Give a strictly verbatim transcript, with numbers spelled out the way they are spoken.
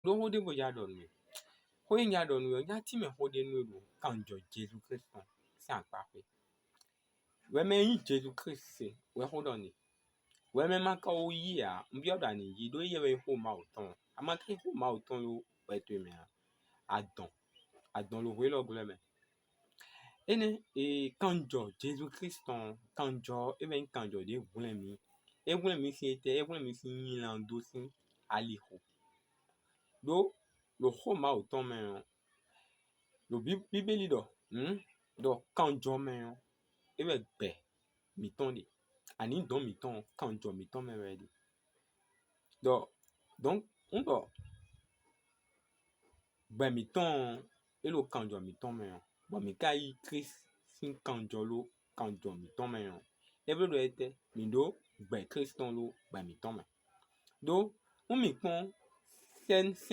Ɖó xó ɖěvo ya ɖɔ nú we. Xó e nya ɖɔ nú we ɔ́, nya tínmɛ xó ɖé nú we ɖo kanjɔ Jezu Klísu tɔn sín akpá xwé. Wɛ mɛ e nyí Jezu Klísu se wɛ xó ɖɔ n'i. Wɛ mɛ ma ka wo yí ǎ, un byɔ́ ɖɔ a nǐ yí, ɖó éyɛ́ wɛ nyí xó Mawu tɔn. A ma ka nyí xó Mawu tɔn ɖó wɛ towe mɛ ǎ. Adɔn, adɔn ɖo hwelɔ́glɔ́ mɛ. Énɛ́ e kanjɔ Jezu Klísu tɔn, kanjɔ é wɛ nyí kanjɔ ɖě hwlɛ́n mì. É hwlɛ́n mì sín étɛ́? É hwlɛ́n mì sín nylá dó sín alixo. Ɖó ɖo xó Mawu tɔn mɛ ɔ́, ɖo Bíbélì ɖɔ, ɖɔ kanjɔ mɛ ɔ́, é wɛ gbɛ mǐtɔn ɖe. Ani dɔn mǐtɔn kanjɔ mǐtɔn mɛ wɛ ɖe. Ɖɔ dɔn un ɖɔ gbɛ mǐtɔn ɔ́, é ɖo kanjɔ mǐtɔn mɛ ɔ́, bɔ mǐ ka yí Klísu sín kanjɔ ɖó kanjɔ mǐtɔn mɛ ɔ́, é bló ɖɔ étɛ́? Mǐ ɖó gbɛ Klísu tɔn ɖó gbɛ mǐtɔn mɛ. Ɖó nú mǐ kpɔ́n sɛ́nsɛ́n